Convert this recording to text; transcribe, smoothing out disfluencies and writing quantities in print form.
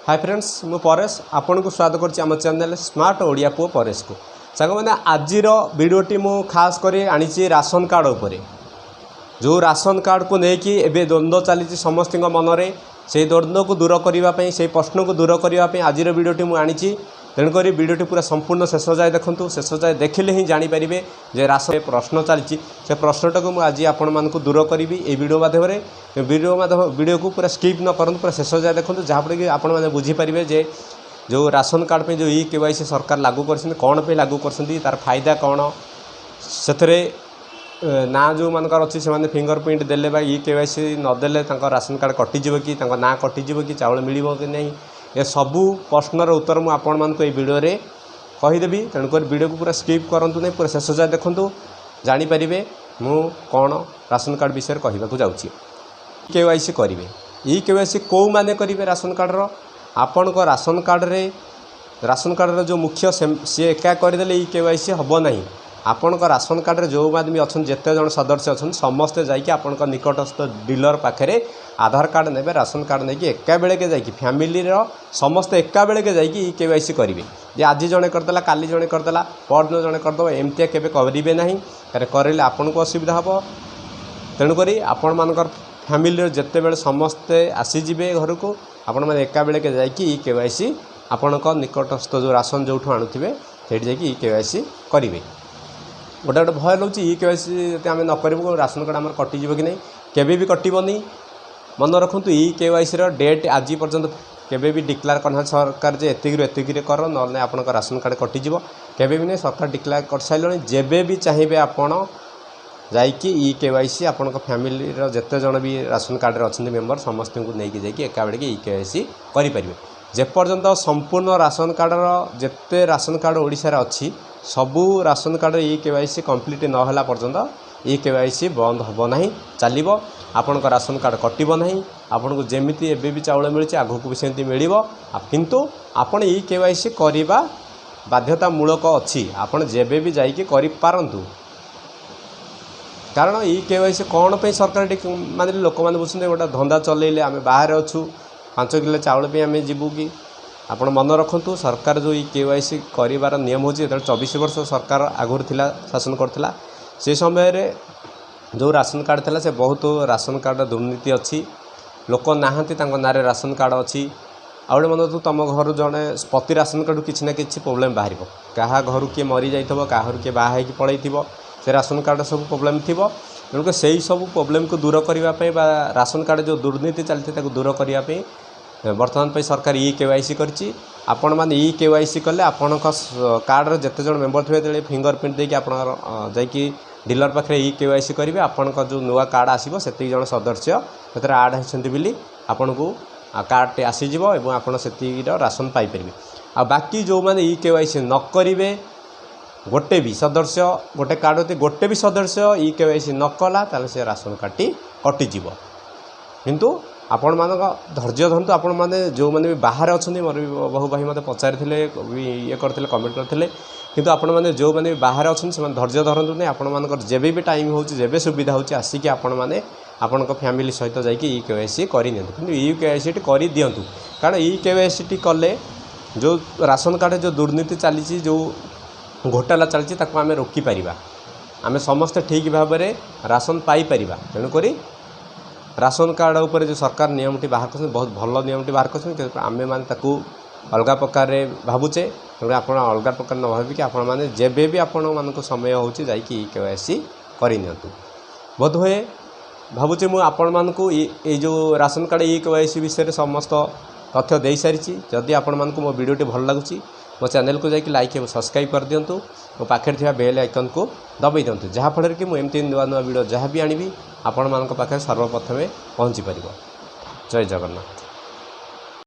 High friends, ମୁଁ ପରେଶ ଆପଣଙ୍କୁ ସ୍ୱାଗତ କରୁଛି ଆମ ଚ୍ୟାନେଲ୍ ସ୍ମାର୍ଟ ଓଡ଼ିଆ ପୁଅ ପରେଶକୁ। ସାଙ୍ଗମାନେ, ଆଜିର ଭିଡ଼ିଓଟି ମୁଁ ଖାସ୍ କରି ଆଣିଛି ରାସନ କାର୍ଡ଼ ଉପରେ। ଯେଉଁ ରାସନ କାର୍ଡ଼କୁ ନେଇକି ଏବେ ଦ୍ୱନ୍ଦ୍ୱ ଚାଲିଛି ସମସ୍ତଙ୍କ ମନରେ, ସେଇ ଦ୍ୱନ୍ଦ୍ୱକୁ ଦୂର କରିବା ପାଇଁ, ସେଇ ପ୍ରଶ୍ନକୁ ଦୂର କରିବା ପାଇଁ ଆଜିର ଭିଡ଼ିଓଟି ମୁଁ ଆଣିଛି। ତେଣୁକରି ଭିଡ଼ିଓଟି ପୁରା ସମ୍ପୂର୍ଣ୍ଣ ଶେଷ ଯାଏ ଦେଖନ୍ତୁ। ଶେଷ ଯାଏ ଦେଖିଲେ ହିଁ ଜାଣିପାରିବେ ଯେ ରାସନ ପ୍ରଶ୍ନ ଚାଲିଛି, ସେ ପ୍ରଶ୍ନଟାକୁ ମୁଁ ଆଜି ଆପଣମାନଙ୍କୁ ଦୂର କରିବି ଏଇ ଭିଡ଼ିଓ ମାଧ୍ୟମରେ। ଭିଡ଼ିଓକୁ ପୁରା ସ୍କିପ୍ ନ କରନ୍ତୁ, ପୁରା ଶେଷ ଯାଏ ଦେଖନ୍ତୁ, ଯାହାଫଳରେ କି ଆପଣମାନେ ବୁଝିପାରିବେ ଯେ ଯେଉଁ ରାସନ କାର୍ଡ଼ ପାଇଁ ଯେଉଁ ଇ କେୱାଇସି ସରକାର ଲାଗୁ କରିଛନ୍ତି, କ'ଣ ପାଇଁ ଲାଗୁ କରିଛନ୍ତି, ତା'ର ଫାଇଦା କ'ଣ, ସେଥିରେ ନାଁ ଯେଉଁମାନଙ୍କର ଅଛି ସେମାନେ ଫିଙ୍ଗର ପ୍ରିଣ୍ଟ ଦେଲେ ବା ଇ କେୱାଇସି ନଦେଲେ ତାଙ୍କ ରାସନ କାର୍ଡ଼ କଟିଯିବ କି, ତାଙ୍କ ନାଁ କଟିଯିବ କି, ଚାଉଳ ମିଳିବ କି ନାହିଁ, ଏସବୁ ପ୍ରଶ୍ନର ଉତ୍ତର ମୁଁ ଆପଣମାନଙ୍କୁ ଏଇ ଭିଡ଼ିଓରେ କହିଦେବି। ତେଣୁକରି ଭିଡ଼ିଓକୁ ପୁରା ସ୍କିପ୍ କରନ୍ତୁ ନାହିଁ, ପୁରା ଶେଷ ଯାଏ ଦେଖନ୍ତୁ, ଜାଣିପାରିବେ ମୁଁ କ'ଣ ରାସନ କାର୍ଡ଼ ବିଷୟରେ କହିବାକୁ ଯାଉଛି। କେୱାଇସି କରିବେ, ଇ କେୱାଇସି କେଉଁମାନେ କରିବେ ରାସନ କାର୍ଡ଼ର? ଆପଣଙ୍କ ରାସନ କାର୍ଡ଼ରେ, ରାସନ କାର୍ଡ଼ର ଯେଉଁ ମୁଖ୍ୟ ସିଏ ଏକା କରିଦେଲେ ଇ କେୱାଇସି ହେବ ନାହିଁ। ଆପଣଙ୍କ ରାସନ କାର୍ଡ଼ରେ ଯେଉଁମାନେ ବି ଅଛନ୍ତି, ଯେତେ ଜଣ ସଦସ୍ୟ ଅଛନ୍ତି, ସମସ୍ତେ ଯାଇକି ଆପଣଙ୍କ ନିକଟସ୍ଥ ଡିଲର ପାଖରେ ଆଧାର କାର୍ଡ଼ ନେବେ। ରାସନ କାର୍ଡ଼ ନେଇକି ଏକାବେଳକେ ଯାଇକି ଫ୍ୟାମିଲିର ସମସ୍ତେ ଏକାବେଳକେ ଯାଇକି ଇ କେୱାଇସି କରିବେ। ଯେ ଆଜି ଜଣେ କରିଦେଲା, କାଲି ଜଣେ କରିଦେଲା, ପରଦିନ ଜଣେ କରିଦେବ, ଏମିତିଆ କେବେ କରିବେ ନାହିଁ। କାରଣ କରିଲେ ଆପଣଙ୍କୁ ଅସୁବିଧା ହେବ। ତେଣୁକରି ଆପଣମାନଙ୍କର ଫ୍ୟାମିଲିର ଯେତେବେଳେ ସମସ୍ତେ ଆସିଯିବେ ଘରକୁ, ଆପଣମାନେ ଏକାବେଳକେ ଯାଇକି ଇ କେୱାଇସି ଆପଣଙ୍କ ନିକଟସ୍ଥ ଯେଉଁ ରାସନ ଯେଉଁଠୁ ଆଣୁଥିବେ, ସେଇଠି ଯାଇକି ଇ କେୱାଇସି କରିବେ। ଗୋଟେ ଗୋଟେ ଭୟ ରହୁଛି, ଇ କେୱାଇସି ଯଦି ଆମେ ନ କରିବୁ, ରାସନ କାର୍ଡ଼ ଆମର କଟିଯିବ କି ନାହିଁ? କେବେ ବି କଟିବନି। ମନେ ରଖନ୍ତୁ, ଇ କେୱାଇସିର ଡେଟ୍ ଆଜି ପର୍ଯ୍ୟନ୍ତ କେବେ ବି ଡିକ୍ଲାର କରିନାହାନ୍ତି ସରକାର ଯେ ଏତିକିରୁ ଏତିକିରେ କର, ନହେଲେ ଆପଣଙ୍କ ରାସନ କାର୍ଡ଼ କଟିଯିବ। କେବେ ବି ନାହିଁ। ସରକାର ଡିକ୍ଲାର କରିସାରିଲେଣି, ଯେବେ ବି ଚାହିଁବେ ଆପଣ ଯାଇକି ଇ କେୱାଇସି ଆପଣଙ୍କ ଫ୍ୟାମିଲିର ଯେତେ ଜଣ ବି ରାସନ କାର୍ଡ଼ରେ ଅଛନ୍ତି ମେମ୍ବର, ସମସ୍ତଙ୍କୁ ନେଇକି ଯାଇକି ଏକାବେଳକେ ଇ କେୱାଇସି କରିପାରିବେ। ଯେପର୍ଯ୍ୟନ୍ତ ସମ୍ପୂର୍ଣ୍ଣ ରାସନ କାର୍ଡ଼ର, ଯେତେ ରାସନ କାର୍ଡ଼ ଓଡ଼ିଶାରେ ଅଛି, ସବୁ ରାସନ କାର୍ଡ଼ରେ ଇ କେୱାଇସି କମ୍ପ୍ଲିଟ୍ ନହେଲା ପର୍ଯ୍ୟନ୍ତ ଇ କେୱାଇସି ବନ୍ଦ ହେବ ନାହିଁ, ଚାଲିବ। ଆପଣଙ୍କ ରାସନ କାର୍ଡ଼ କଟିବ ନାହିଁ। ଆପଣଙ୍କୁ ଯେମିତି ଏବେ ବି ଚାଉଳ ମିଳୁଛି, ଆଗକୁ ବି ସେମିତି ମିଳିବ। କିନ୍ତୁ ଆପଣ ଇ କେୱାଇସି କରିବା ବାଧ୍ୟତାମୂଳକ ଅଛି। ଆପଣ ଯେବେ ବି ଯାଇକି କରିପାରନ୍ତୁ। କାରଣ ଇ କେୱାଇସି କ'ଣ ପାଇଁ ସରକାର ଟିକେ ମାନେ ଲୋକମାନେ ବୁଝୁଛନ୍ତି, ଗୋଟେ ଧନ୍ଦା ଚଲେଇଲେ, ଆମେ ବାହାରେ ଅଛୁ, 5 କିଲୋ ଚାଉଳ ପାଇଁ ଆମେ ଯିବୁ କି? ଆପଣ ମନେ ରଖନ୍ତୁ, ସରକାର ଯେଉଁ ଇ କେୱାଇସି କରିବାର ନିୟମ ହେଉଛି, ଯେତେବେଳେ 24 ବର୍ଷ ସରକାର ଆଗରୁ ଥିଲା, ଶାସନ କରୁଥିଲା, ସେ ସମୟରେ ଯେଉଁ ରାସନ କାର୍ଡ଼ ଥିଲା, ସେ ବହୁତ ରାସନ କାର୍ଡ଼ର ଦୁର୍ନୀତି ଅଛି। ଲୋକ ନାହାନ୍ତି, ତାଙ୍କ ନାଁରେ ରାସନ କାର୍ଡ଼ ଅଛି। ଆଉ ଗୋଟେ ମନେ ରଖନ୍ତୁ, ତୁମ ଘରୁ ଜଣେ ପ୍ରତି ରାସନ କାର୍ଡ଼ରୁ କିଛି ନା କିଛି ପ୍ରୋବ୍ଲେମ୍ ବାହାରିବ। କାହା ଘରୁ କିଏ ମରିଯାଇଥିବ, କାହା ଘରୁ କିଏ ବାହା ହେଇକି ପଳେଇଥିବ, ସେ ରାସନ କାର୍ଡ଼ର ସବୁ ପ୍ରୋବ୍ଲେମ୍ ଥିବ। ତେଣୁକରି ସେଇ ସବୁ ପ୍ରୋବ୍ଲେମ୍କୁ ଦୂର କରିବା ପାଇଁ ବା ରାସନ କାର୍ଡ଼ ଯେଉଁ ଦୁର୍ନୀତି ଚାଲିଛି ତାକୁ ଦୂର କରିବା ପାଇଁ ବର୍ତ୍ତମାନ ପାଇଁ ସରକାର ଇ କେୱାଇସି କରିଛି। ଆପଣମାନେ ଇ କେୱାଇସି କଲେ ଆପଣଙ୍କ କାର୍ଡ଼ର ଯେତେ ଜଣ ମେମ୍ବର ଥିବେ, ଯେତେବେଳେ ଫିଙ୍ଗର ପ୍ରିଣ୍ଟ ଦେଇକି ଆପଣଙ୍କର ଯାଇକି ଡିଲର ପାଖରେ ଇ କେୱାଇସି କରିବେ, ଆପଣଙ୍କ ଯେଉଁ ନୂଆ କାର୍ଡ଼ ଆସିବ, ସେତିକି ଜଣ ସଦସ୍ୟ ସେଥିରେ ଆଡ଼୍ ହେଇଛନ୍ତି ବୋଲି ଆପଣଙ୍କୁ କାର୍ଡ଼ଟି ଆସିଯିବ ଏବଂ ଆପଣ ସେତିକିର ରାସନ ପାଇପାରିବେ। ଆଉ ବାକି ଯେଉଁମାନେ ଇ କେୱାଇସି ନ କରିବେ, ଗୋଟେ ବି ସଦସ୍ୟ, ଗୋଟେ କାର୍ଡ଼ ଯଦି ଗୋଟେ ବି ସଦସ୍ୟ ଇ କେୱାଇସି ନ କଲା, ତାହେଲେ ସେ ରାସନ କାର୍ଡ଼ଟି କଟିଯିବ। କିନ୍ତୁ ଆପଣମାନଙ୍କ ଧୈର୍ଯ୍ୟ ଧରନ୍ତୁ। ଆପଣମାନେ ଯେଉଁମାନେ ବି ବାହାରେ ଅଛନ୍ତି, ମୋର ବି ବହୁ ଭାଇ ମୋତେ ପଚାରିଥିଲେ ବି, ଇଏ କରିଥିଲେ, କମେଣ୍ଟ କରିଥିଲେ। କିନ୍ତୁ ଆପଣମାନେ ଯେଉଁମାନେ ବି ବାହାରେ ଅଛନ୍ତି, ସେମାନେ ଧୈର୍ଯ୍ୟ ଧରନ୍ତୁ ନାହିଁ। ଆପଣମାନଙ୍କର ଯେବେ ବି ଟାଇମ୍ ହେଉଛି, ଯେବେ ସୁବିଧା ହେଉଛି, ଆସିକି ଆପଣମାନେ ଆପଣଙ୍କ ଫ୍ୟାମିଲି ସହିତ ଯାଇକି ଇ କେୱାଇସି କରିନିଅନ୍ତୁ। କିନ୍ତୁ ଇ କେୱାଇସିଟି କରିଦିଅନ୍ତୁ, କାରଣ ଇ କେୱାଇସିଟି କଲେ ଯେଉଁ ରାସନ କାର୍ଡ଼ରେ ଯେଉଁ ଦୁର୍ନୀତି ଚାଲିଛି, ଯେଉଁ ଘୋଟାଲା ଚାଲିଛି, ତାକୁ ଆମେ ରୋକିପାରିବା। ଆମେ ସମସ୍ତେ ଠିକ୍ ଭାବରେ ରାସନ ପାଇପାରିବା। ତେଣୁକରି ରାସନ କାର୍ଡ଼ ଉପରେ ଯେଉଁ ସରକାର ନିୟମଟି ବାହାର କରିଛନ୍ତି, ବହୁତ ଭଲ ନିୟମଟି ବାହାର କରିଛନ୍ତି। କିନ୍ତୁ ଆମେମାନେ ତାକୁ ଅଲଗା ପ୍ରକାରରେ ଭାବୁଛେ। ତେଣୁ ଆପଣ ଅଲଗା ପ୍ରକାର ନ ଭାବିକି ଆପଣମାନେ ଯେବେ ବି ଆପଣମାନଙ୍କୁ ସମୟ ହେଉଛି, ଯାଇକି ଇ କେୱାଇସି କରିନିଅନ୍ତୁ। ବୋଧହୁଏ ଭାବୁଛି ମୁଁ ଆପଣମାନଙ୍କୁ ଏଇ ଯେଉଁ ରାସନ କାର୍ଡ଼ ଇ କେୱାଇସି ବିଷୟରେ ସମସ୍ତ ତଥ୍ୟ ଦେଇସାରିଛି। ଯଦି ଆପଣମାନଙ୍କୁ ମୋ ଭିଡ଼ିଓଟି ଭଲ ଲାଗୁଛି, ମୋ ଚ୍ୟାନେଲକୁ ଯାଇକି ଲାଇକ୍ ଏବଂ ସବସ୍କ୍ରାଇବ୍ କରିଦିଅନ୍ତୁ। ମୋ ପାଖରେ ଥିବା ବେଲ୍ ଆଇକନ୍କୁ ଦବାଇ ଦିଅନ୍ତୁ, ଯାହାଫଳରେ କି ମୁଁ ଏମିତି ନୂଆ ନୂଆ ଭିଡ଼ିଓ ଯାହା ବି ଆଣିବି, ଆପଣମାନଙ୍କ ପାଖରେ ସର୍ବପ୍ରଥମେ ପହଞ୍ଚି ପାରିବ। ଜୟ ଜଗନ୍ନାଥ।